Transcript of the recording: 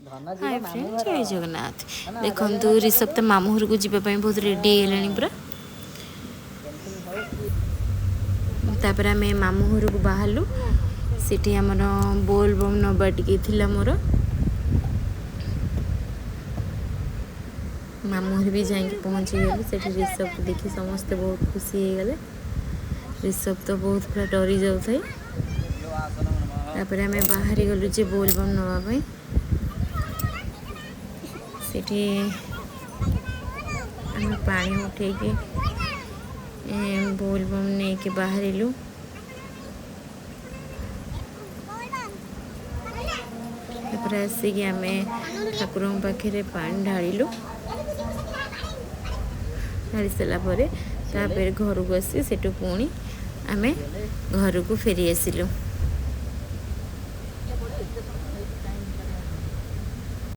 ଧନ ଯିବ ହାଏ ମାମୁଁ ଫ୍ରେଣ୍ଡ, ଘର। ଜୟ ଜଗନ୍ନାଥ। ଧନ ଜୟ ଦେଖନ୍ତୁ, ଜଗନ୍ନାଥ ରିଷଭ ଡାକିଦେ। ତ ମାମୁଁ ଘରକୁ ଯିବା ପାଇଁ ବହୁତ ରେଡ଼ି ହେଇଗଲାଣି ପୁରା। ଟେନସନ୍ ହଉ କି ତାପରେ ଆମେ ମାମୁଁ ଘରକୁ ବାହାରିଲୁ। ସେଠି ଆମର ବୋଲବମ୍ ନେବା ଟିକେ ଥିଲା ମୋର। ମାମୁଁ ଘରେ ବି ଯାଇକି ପହଞ୍ଚିଗଲୁ। ସେଠି ରିଷଭକୁ ଦେଖି ସମସ୍ତେ ବହୁତ ଖୁସି ହେଇଗଲେ। ରିଷଭ ତ ବହୁତ ପୁରା ଡରି ଯାଉଥାଏ। ତାପରେ ଆମେ ବାହାରି ଗଲୁ ଯେ ବୋଲବମ୍ ନେବା ପାଇଁ। ସେଠି ଆମେ ପାଣି ଉଠେଇକି ବୋଲବମ୍ ନେଇକି ବାହାରିଲୁ। ତାପରେ ଆସିକି ଆମେ ଠାକୁରଙ୍କ ପାଖରେ ପାଣି ଢାଳିଲୁ। ଢାଳି ସାରିଲା ପରେ ଛେଲେ ତାପରେ ଘରକୁ ଆସି ସେଠୁ ପୁଣି ଆମେ ଛେଲେ ଘରକୁ ଫେରି ଆସିଲୁ।